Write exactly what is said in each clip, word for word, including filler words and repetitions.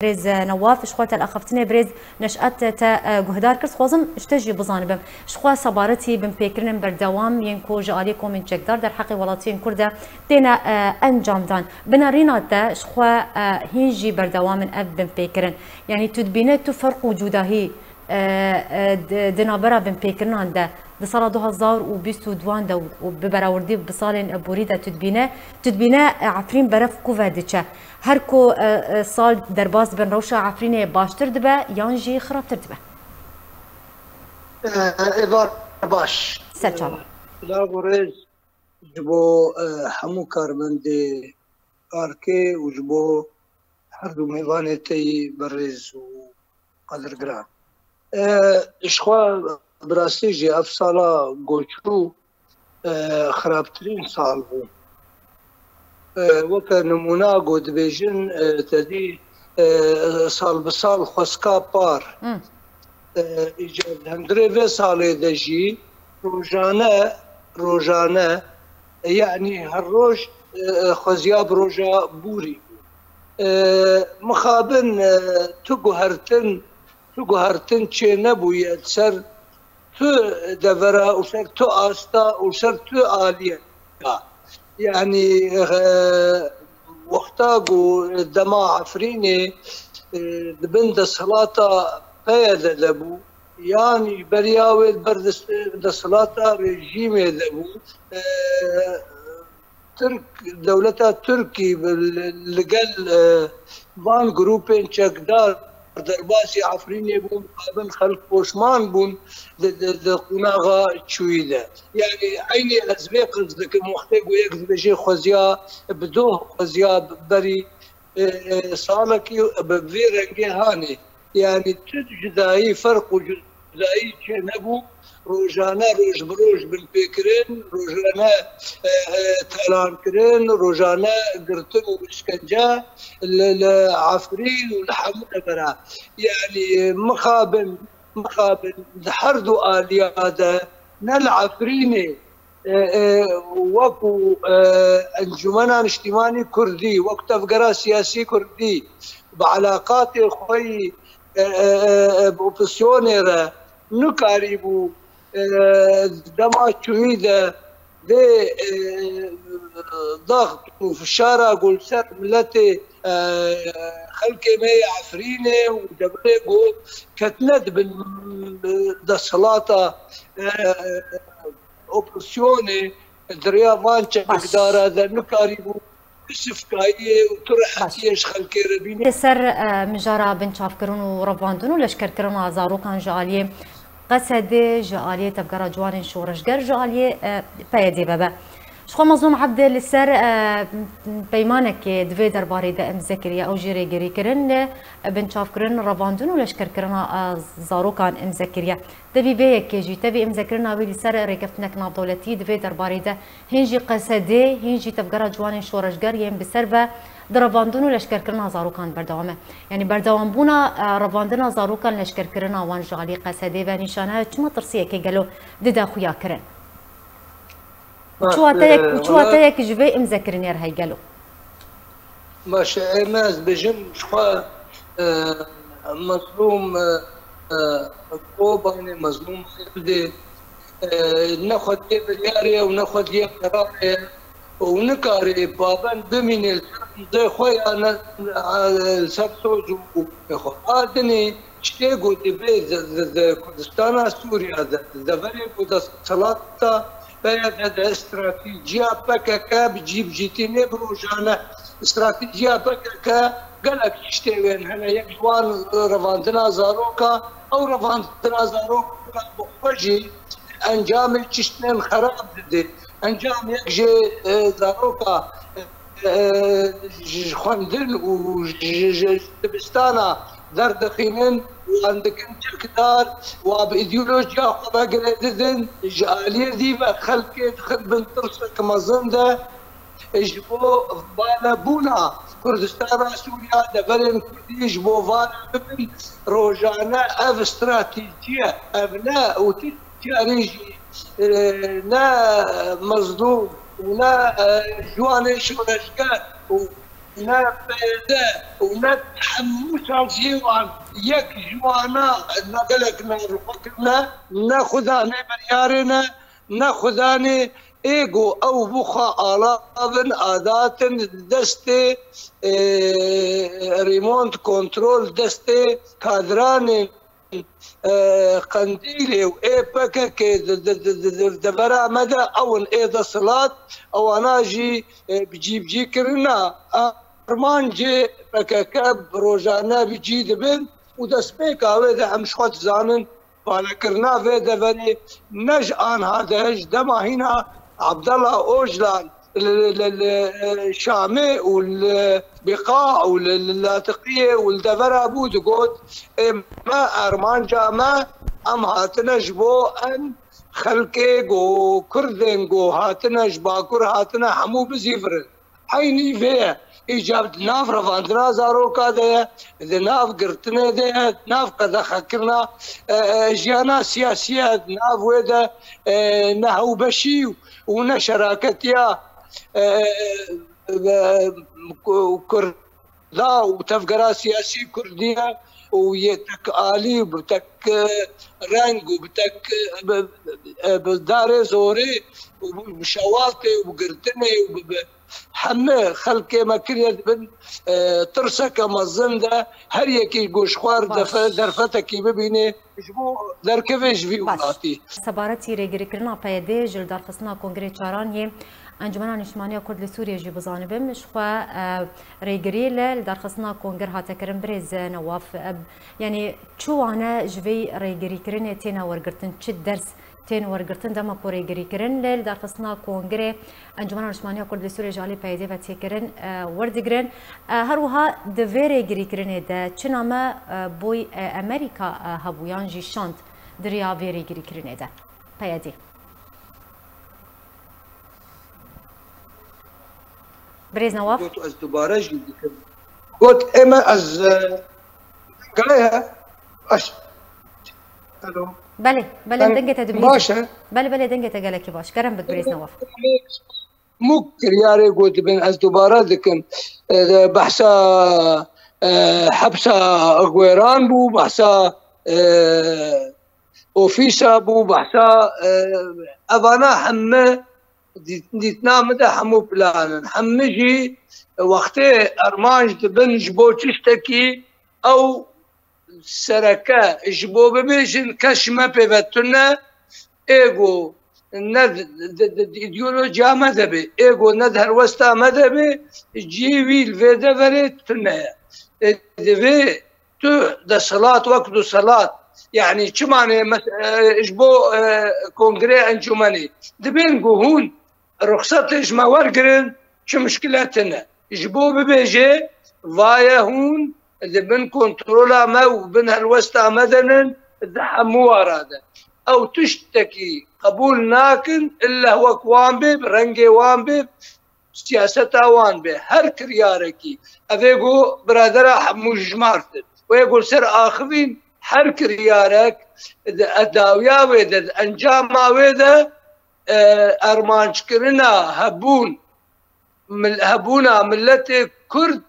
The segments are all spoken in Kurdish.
Birêz Newaf, ji xwe te li axaftinê birêz Neş'et te, e, guhdar kir. Dixwazim ji te jî bizanibim. Ji xwe sebaretî binpêkirinên berdewam yên ku ji alî komên çekdar derheqê welatiyên Kurd de têne, e, encamdan. Bi nerîna te ji xwe, e, hîn jî berdewam in ev binpêkirin. Yanî tu dibîne tu ferq û cudahî, e, e, di, di navbera binpêkirinan de, di sala du hazar û bîst û duan de û, û bi berawirdî bi salên borî de tu dibîne, tu dibîne, e, Efrîn berev ku ve diçe. Her ku, e, e, sal derbas dibin, rewşa Efrînê baştir dibe yan jî xirabtir dibe? E, êvar baş. Ser çava. E, silav û rêz ji bo, e, hemû karmendê Arkê û ji bo her du mêvanê te yî berêz û qedirgiran. E, ji xwe bi rastî jî ev sala ku çû, e, xirabtirîn sal bû. E, weke nimûna ku dibêjin, e, te dî, e, sal bi sal xwezka par. Hmm. E, îcar hundirê vê salê de jî rojane, rojane, e, yanî her roj, e, e, xweziya bi roja bûrî bû. E, mixabin, e, tu guhertin, tu guhertin çê nebûye li ser tu devera û ser tu asta û ser tu aliye. Yanî, e, wexta ku dema Efrînê, e, di bin desthilata P Y D de bû, yanî beriya wê li ber dest-, desthilata rejîmê de bû, e, Tirk, dewleta Tirkî bi, li, li gel, e, van grûpên çekdar derbasî Efrînê bûn, mixabin xelk poşman bûn di, di, di qonaxa çûyî de. Yanî eynî ez vê qez dikim, wextê ku yek dibêje xweziya bi doh, xweziya berî, e, e, salekî bi vî rengê hanê. Yanî tu cudayî, ferq û cudayî çê nebû. Rojane, roj bi roj binpêkirin, rojane, e, e, talankirin, rojane girtin û îşkence li, li Efrîn û li hemû devera. Yanî mixabin, mixabin di her du aliya de, ne li Efrînê, e, e, wekû, e, Encûmena Niştîmanî Kurdî, wek tevgera siyasî Kurdî, bi elaqatê xwe yî, e, e, e, e, bi opozisyonê re nikarîbû, e, dema çûyî de vê, e, daxt û fişara ku li ser miletê, e, xelkê me yê Efrînê û deverê ku ketine di bin, e, desthilata, e, opozisyonê di rêya van çekdara de nikarîbû tu sifkayiyê û tu rehetiyê ji xelkê re bînî. Li ser, e, mijara binçavkirin û revandin û leşkerkirina zarokan ji aliyê Q S D, ji aliyê Tevgera Ciwanên Şoreşger, ji aliyê, e, P Y D vebe. Ji xwe Mezlûm Ebdê li ser, e, peymanekê di vê derbarê de imze kiriye, ew jî rêgirîkirin li binçavkirin, revandin û leşkerkirina, e, zarokan imze kiriye. Tevî vê yekê jî, tevî imzekirina wî li ser rêkeftinek navdewletî di vê derbarê de hîn jî Q S D, hîn jî Tevgera Ciwanên Şoreşger yên bi ser ve di revandin û leşkerkirina zarokan berdewam e. Yanî berdewambûna, e, revandina zarokan, leşkerkirina wan ji alî Q S D ve nîşane çima tirsiyekê gelo dide xuya kirin? Û çiwa te yek, û çiwa te yek ji vê imzekirinê re heye gelo? Baş e, ême ez bêjim, ji xwe, e, Mezlûm, e, e, Kobanê, Mezlûm Hevdê, e, ne xwediyê biryarê ye û ne xwediyê qerarê ye û nikarê pabend bimîne li ser imzê xwe ya ne, e, li ser soz û xwe. A dinê tiştê ku divê di, di, di Kurdistana Sûriya de, di deverê ku desthilata P Y D de stratejiya P K K bi cî bi cîtî nê bi rojane. Stratejiya P K K gelek tiştê wên hene. Yek ji wan revandina zaroka, ew revandina zaroka bi xwe jî encamê tiştên xerab dide. Encam yek jê, e, zaroka, e, ji, ji xwendin û ji, ji, ji dibistana derdixînin, wan dikin çekdar, wa bi îdeolojiya xwe ve girê didin, ji aliyê dî ve xelkê dixin bin tirsek mezin de, ji bo valebûna Kurdistana Sûriya, deverên Kurdî ji bo vale bibin, rojane ev strateji ye, ev ne û tu carî jî, e, ne Mezlûm û ne, e, Ciwanê Şoreşger û ne P Y D û ne hemû saziyê wan yek ji wana ne gelek ne rixwe kirine, ne xudanê biryarê ne, ne xudanê ê ku ew bixwe ala bin, adat in destê, e, remont, kontrol destê kadranên, e, Qendîlê û ê P K K di, di, di, di, di devera me de ew in ê desthilat, ewana jî, e, bi cî bi cî kirina. Armancê P K K bi rojane bi cî dibin û destpêka wê de em ji xwe dizanin, palekirina vê deverê ne ji anha de, ji dema hîna Abdullah Ocalan li, li, li, li Şamê û li Biqa û li, li Latiqiyê û li devera bû digot, ê me, armanca me, em hatine ji bo em xelkê ku Kurdên ku hatine ji Bakur hatine hemû bizîvirin. Eynî vê ye. Îcar di nav revandina zaroka de ye, di nav girtinê de ye, di nav qedexekirina, e, e, jiyana siyasî ye, di nav wê de, e, nehewbeşî û neşeraketiya, e, e, e, ku-, Kurda û tevgera siyasî Kurdî ye û yê tek alî û bi tek, e, reng û bi tek, e, bi, e, bi darê zorê û bi, bi şewatê û bi girtinê û bi, bi, heme xelkê me kiriye di bin, e, tirseke mezin de, her yekî ku ji xwe re defe-, derfetekî bibîne, ji bo derkevê ji vî Baş. Welatî. Sebaretî rêgirîkirina P Y D ji lidarxistina Kongrê Çaran yê Encumena Niştimaniya Kurd li Sûriyê jî bizanibim. Ji xwe, e, rêgirî li lidarxistina Kongir hate kirin birêz Newaf. E, yanî çi wane ji vê rêgirîkirinê têne wergirtin, çi ders tên wergirtin dema ku rêgirîkirin li lidarxistina Kongrê Encumena Niştimaniya Kurd li Sûriyê ji alî P Y D ve tê kirin, e, werdigrin. E, her wiha di vê rêgirîkirinê de çi name, e, boy, e, Amerîka, e, hebû yan jî şand di riya vê rêgirîkirinê de? P Y D. Birêz Newaf? Got, ez dubare jî dikim. Got, ê me ez, e, gaya, ez, alo. Belê, belê, Em, dengê te dibihîzin. Baş e. Belê, belê, dengê te gelekî baş. Kerem bik, birêz Newaf. Mû kiryarê ku dibin, ez dubare dikim. E, de behsa, e, hepsa Guêran bû, behsa, e, ofîsa bû, behsa, e, evana hemû dît-, dîtina min de hemû plan in. Hemû jî wextê armanc dibin ji bo tiştekî, ew sereke ji bo bibêjin kes ji me pê ve tune, ê ku ne di, di, di, di îdeolojiya me de be, ê ku ne di helwesta me de be, cihê wî li vê deverê tune ye. Ê, divê tu desthilat wek desthilat, yanî çi mane mes-, e, ji bo, e, kongrê encûmenê dibên ku hûn ruxsetê ji me wergirin, çi mişkile tune. Ji bo bibêje, vaye hûn di bin kontrola me û bin helwesta me de nin, di hemû wara de. Ew tiştekî qebûl nakin, ille wek wan bê, bi rengê wan bê, siyaseta wan bê. Her kiryarekî, ev ê ku biradera hemû jimartin. Wê ku li ser axivîn her kiryarek di edawiya wê de, di encama wê de, e, armanckirina hebûn, mil-, hebûna miletê Kurd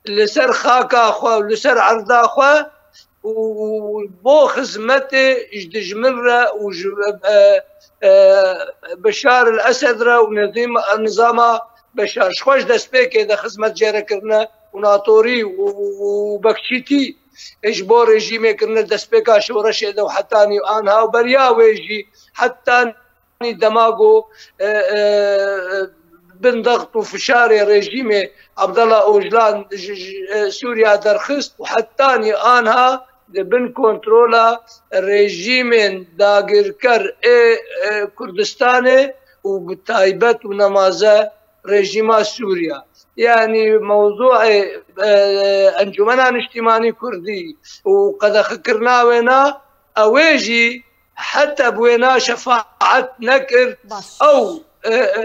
li ser xaka xwe û li ser erda xwe û, û bo xizmetê ji dijmin re û ji, e, e, Beşar el Esed re û nizîm-, nizama Beşar. Ji xwe ji destpêkê de xizmet jê re kirine û natorî û, û bekçîtî ji bo rejîmê kirine destpêka şoreşê de û hetanî anha û beriya wê jî hetanî dema ku, e, e, bin dext û fişarê rejîmê Abdullah Ocalan ji, ji, e, Sûriya derxist û hetanî anha di bin kontrola rejîmên dagirker ê, e, Kurdistanê û bi taybet û nemaze rejîma Sûriya. Yanî mewzûê, e, Encûmena Niştîmanî Kurdî û qedexekirina wêna, ew ê jî heta bi wêna şefaet nekir. Baş. Ew, e, e,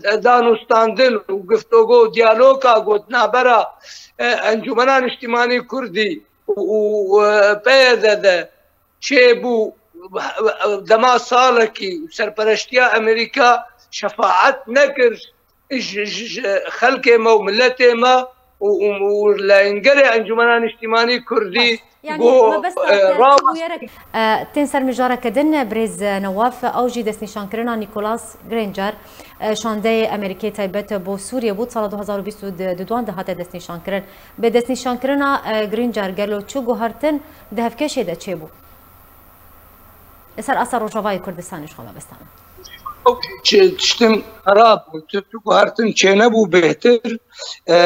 e, danûstandin û giftogo û diyaloga ku di navbera, e, Encûmena Niştîmanî Kurdî û, û, e, P Y D de çêbû, dema salekî serpereştiya Amerîka şefaet nekir ji, ji, ji xelkê me û miletê me, û, û, û leyîngerê Encûmena Niştîmanî Kurdî Baş. Yani got, mebesta e, te raw- çi bûyerek, e, tên ser mijareke din, birêz Newaf, ew jî destnîşankirina Nicholas Granger, e, şandeyê Amerîkê taybet bo Sûriyê bû, sala du hezar û bîst û duan de hate destnîşankirin. Bi destnîşankirina, e, Granger gelo çi guhertin di hevkêşê de çêbû? Li ser asta Rojavayê Kurdistanê ji xwe mebesta min. Çi tiştin xerab bû, tu, tu guhertin çênebû bêhtir, e,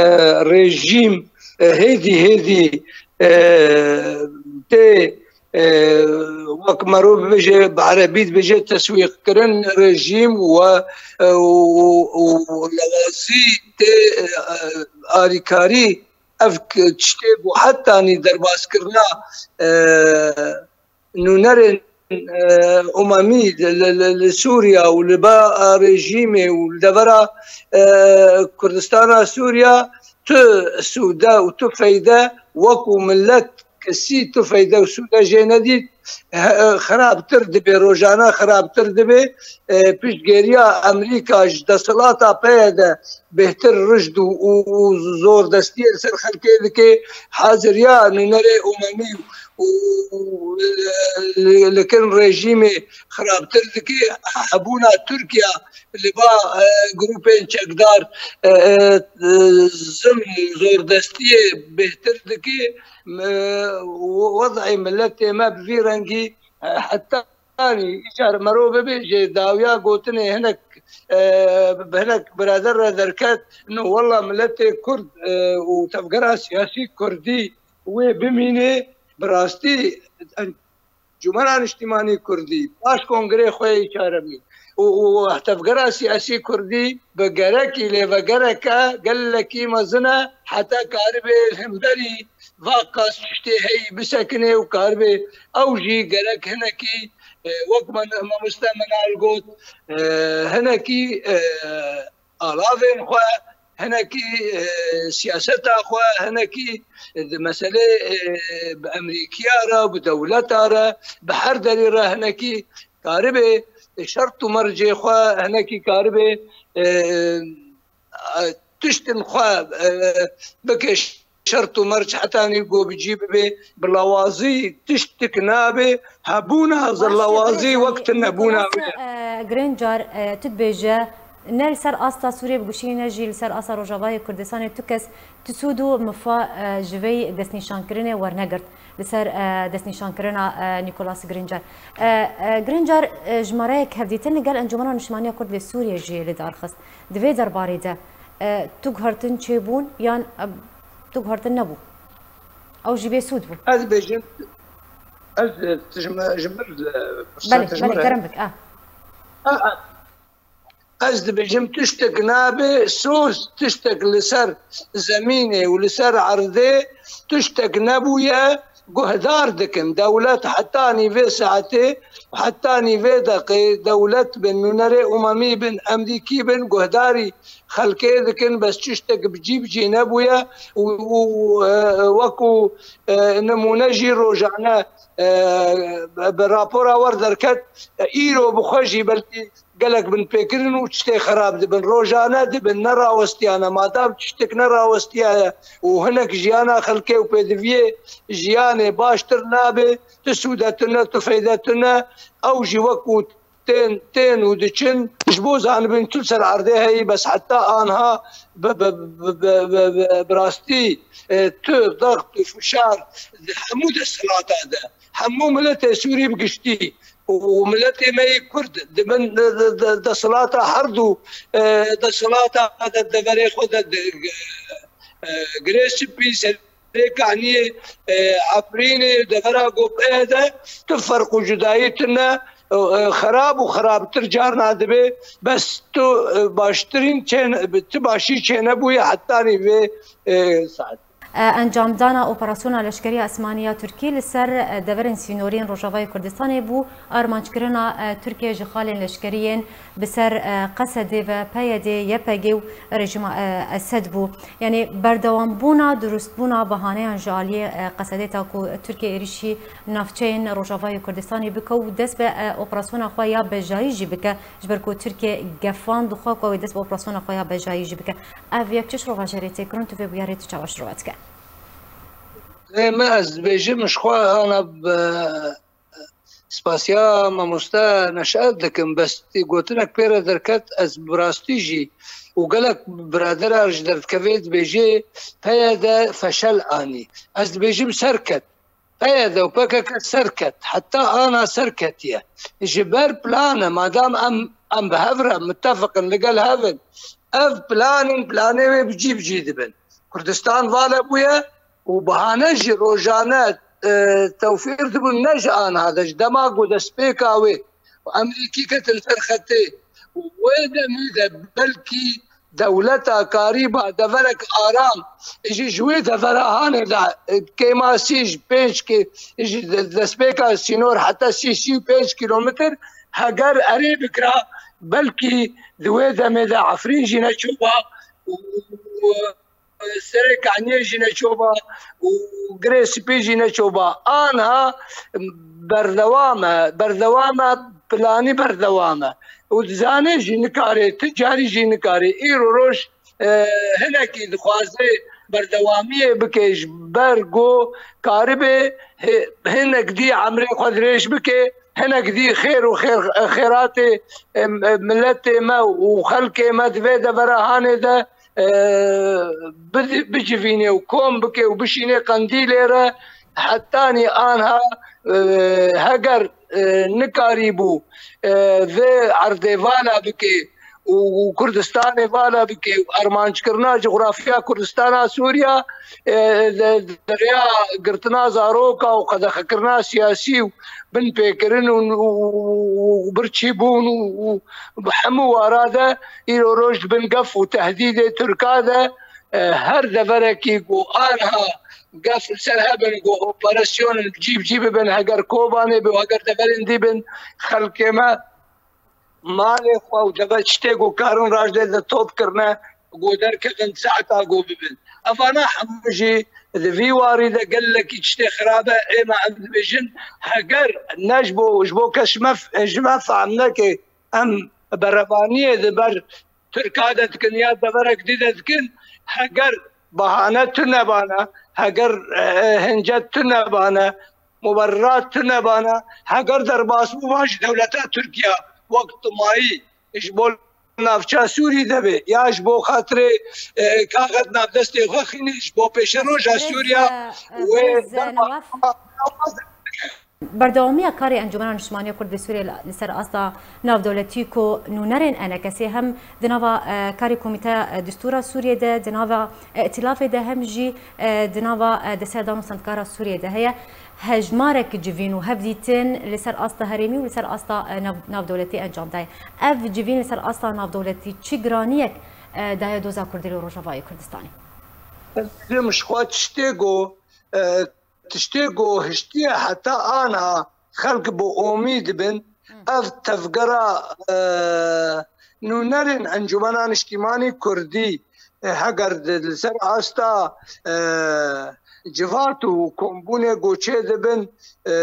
rejîm, e, hêdî hêdî, e, tê, e, wek mero bibêje, bi erebî dibêje teswîq kirin rejîm û, e, û, û, û lewazî tê, e, alîkarî ev k-, tiştê ku hetanî derbazkirina, e, nûnerên, e, umemî li, li, li, li Sûriya û li ba rejîmê û li devera, e, Kurdistana Sûriya tu sûde û tu feyde wekû millet kesî tu feyde û sûde jê nedît. He-, xirabtir dibe, rojane xirabtir dibe. E, piştgeriya Amerîka ji desthilata P Y D bêhtir rijd û, û, û zordestiyê li ser xelkê dike. Haziriya nûnerê umemî û, û li, li kin rejîmê xirabtir dike. Hebûna Tirkiye li ba, e, grûpên çekdar, e, e, zilm û zordestiyê bêhtir dike. Me, wed'ê miletê me bi vî rengî, e, heta Yanî, îcar mero bibêje, dawiya gotinê hinek, e, hinek birader re derket, no, wella miletê Kurd, e, û tevgera siyasî Kurdî wê bimîne, bi rastî Encûmena Niştîmanî Kurdî, paş kongrê xwe yê çaremîn û, û tevgera siyasî Kurdî bi gerekî lêvegereke gelekî mezin e, heta karibe li hemberî va qas tiştê heyî bisekine û karibe ew jî gerek hinekî, e, wek me-, mamoste Minal got, e, hinekî, e, alavên xwe, hinekî, e, siyaseta xwe, hinekî di meselê, e, bi Amerîkiya re, bi dewleta re, bi her derî re hinekî karibe, e, şert û mercê xwe hinekî karibe, e, e, tiştin xwe, e, bike şert û merc hetanî ku bi cî bibe, bi lawazî tiştik nabe, hebûna Baş, lawazî birêz, wek yanî, tu nebûna Nikolas, wê. E, Granger, e, tu dibêje, ne li ser asta Sûriyê bi giştî ne jî li ser asta Rojavayê Kurdistanê tu kes tu sûd û mifa, e, ji vê destnîşankirinê wernegirt li ser, e, destnîşankirina, e, Nikolas Granger. E, e, Granger, e, jimareyek hevdîtin li gel Encûmena Niştimaniya Kurd li Sûriyê jî li dar xist. Di vê derbarê de, e, tu guhertin çêbûn yan, e, tu guhertin nebû? Ew jî bê sûd bû. Ez dibêjim, ez, e, ji me, ji min, e, Belê, firsete ji belê, min re. Kerem bik, a. A, a, ez dibêjim, tiştek nabe soz, tiştek li ser zemînê û li ser erdê tiştek nebûye, guhdar dikin. Dewlet hetanî vê saetê, hetanî vê deqê dewlet bin, nûnerê umemî bin, emrîkî bin, guhdarî xelkê dikin, bes tiştek bi cî bi cî nebûye û, û, e, wekû, e, nimûne jî rojane, e, bi rapora wer derket, e, îro bi xwe jî belkî gelek binpêkirin û tiştê xerab dibin. Rojane dibin, nerawestiyane. Madam tiştek nerawestiyaye û hinek jiyana xelkê û pêdiviyê jiyanê baştir nabe, tu sûde tune, tu feyde tune, ew jî wekû tên, tên û diçin, ji bo zanibin tu li ser erdê heyî, bes heta anha bi, bi, bi rastî, e, tu, dext û fişar di hemû desthilata de, hemû miletê Sûrî bi giştî û miletê me yê Kurd di bin de, de, de, desthilata her du, e, desthilata de deverê xwe de, de, e, Girê Spî, Serê Kaniyê, e, Efrînê, devera Gopeyê de tu ferq û cudayî tune, e, e, xerab û xerabtir carna dibe, bes tu, e, baştirîn çê ne-, tu başî çênebûye hetanî vê, e, saet. Encamdana operasyona leşkerî ya esmanî ya Tirkî li ser deverên sînorî yên Rojavayê Kurdistanê bû armanckirina Tirkiye ji xalên leşkerî yên bi ser Qesedê ve P Y D, Y P G û rejîma Esed bû. Yanî berdewambûna durustbûna bahaneyan ji aliyê Qesedê ta ku Tirkiye êrîşî navçeyên Rojavayê Kurdistanê bike û dest bi operasyona xwe ya bejayî jî bike, ji ber ku Tirkiye gefan dixwe ku ew ê dest bi operasyona xwe ya bejayî jî bike. Ev yek çi şirova jê re tê kirin, tu vê bûyerê tu çawa şirova dike? Lê me ez dibêjim, ji xwe ana bi spasiya mamoste Neşet dikim, bes tê gotinek pê re derket, ez bi rastî jî û gelek biradera ji derdikevê dibêjê, P Y D feşel anî. Ez dibêjim ser ket. P Y D û P K K ser ket. Heta ana ser ketiye. Ji ber plan e, madam em, em bi hev re mitefiq in, li gel hev in. Ev plan in, planê wê bi cî bi cî dibin. Kurdistan vala bûye û bahane jî rojane, e, tewfîr dibûn, ne ji aniha de, ji dema ku destpêka wê û Amerîkî ketin ser xetê û wê demê de belkî dewleta karîba deverek aram jî ji wê devera hanê de, e, kêma sî ji pênc kê-, ji de-, destpêka sînor heta sî, sî û pênc kîlometr heger erê bikira, belkî di wê demê de Efrîn jî neçûba û Serê Kaniyê jî neçûba û Girê Spî jî neçûba. Anha berdewam e, berdewam e, planî berdewam e. Û dizane jî nikare, ti carî jî nikare. Îro roj, e, hinekî dixwaze berdewamiyê bike ji ber ku karibe hi-, hinek dî emrê xwe dirêj bike, hinek dî xêr û xêr-, xêratê, e, miletê me û xelkê me di vê devera hanê de e, bidi-, bicivîne û kom bike û bişîne qendîlê re, hetanî anha, e, heger, e, nikarîbû, e, vê erdê vala bike û, û Kurdistanê vala bike û armanckirina cografya Kurdistana Sûriya, e, de-, derya girtina zaroka û qedexekirina siyasî û binpêkirin û, û, û birçîbûn û, û bi hemû wara de îro roj di bin gef û tehdîdê Tirka de, e, her deverekî ku anha gef li ser hebin, ku operasyon cî bi cî bibin, heger Kobanê be û heger deverên dî bin, xelkê me malê xwe û deve tiştê ku karin rajdê de top kirine, ku derkevin saeta ku bibin. Evana hemû jî di vî warî de gelekî tiştê xirab e. Êma em dibêjin, heger ne ji bo, ji bo kes ji me f-, ji me fehm neke, em berevaniyê di ber Tirka de dikin ya deverek dî de dikin, heger bahane tune bane, heger, e, hincet tune bane, muberrat tune bane, heger derbas bû ji dewleta Tirkiye wek timayî ji bo navça Sûrî de be ya ji bo xatirê, e, kaxet nav destê xwe xînî ji bo pêşeroja Sûriya wê Berdewamiya karê Encûmena Niştimanî ya Kurd li Sûriyê li ser asta navdewletî ku nûnerên E N K S'ê hem di nava, e, karê Komîteya, e, Distûra Sûriyê de, di nava, e, îtîlafê de hem jî, e, di nava, e, desthilatdan û sendikara Sûriyê de heye. Hejmarek civîn û hevdîtin li ser asta herêmî û li ser asta, e, nav-, navdewletî encam daye. Ev civîn li ser asta navdewletî çi giraniyek, e, daye doza Kurdî li Rojavayê Kurdistanê? Ez dibêjim ji xwe tiştê ku, e, tiştê ku hiştiye heta ana xelk bi omî dibin, ev tevgera, e, nûnerên Encûmena Niştîmanî Kurdî, e, heger di, li ser asta, e, civat û kombûnê ku çêdibin, e,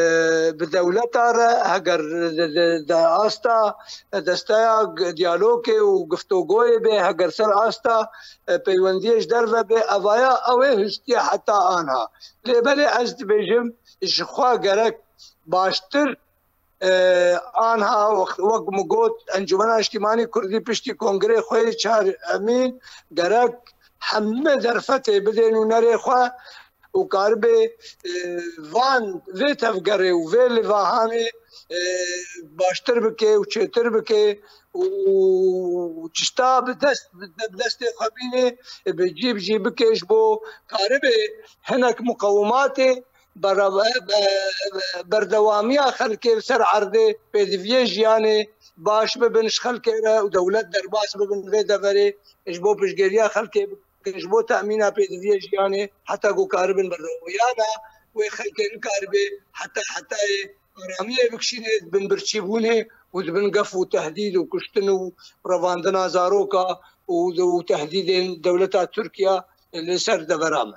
bi dewleta re, heger di, di, di asta desteya g-, diyalogê û giftogoyê bê, heger ser asta, e, peywendiyê ji derve bê, evaya ew ê hiştiye heta anha. Lê belê ez dibêjim, ji xwe gerek baştir, e, anha wext, wek min got, Encûmena Niştîmanî Kurdî piştî kongrê xwe yê çar emîn gerek hemû derfetê bidê nûnerê xwe û karibe, e, van, vê tevgerê û vê livahanê, e, baştir bike û çêtir bike û tişta bi dest, bi destê xwe bîne, e, bi cî bi cî bike ji bo karibe hinek muqewimatê bere-, be-, berdewamiya xelkê li ser erdê pêdiviyê jiyanê baş bibin ji xelkê re û dewlet derbas bibin vê deverê ji bo piştgiriya xelkê bi-, dikin ji bo temîna pêdiviyê jiyanê heta ku karibin berdewam. Yana wê xelkê nikaribe heta hetayê aramiyê bikişîne, di bin birçîbûnê û di bin gef û tehdîd û kuştin û revandina zaroka û, û tehdîdên dewleta Tirkiye li ser devera me.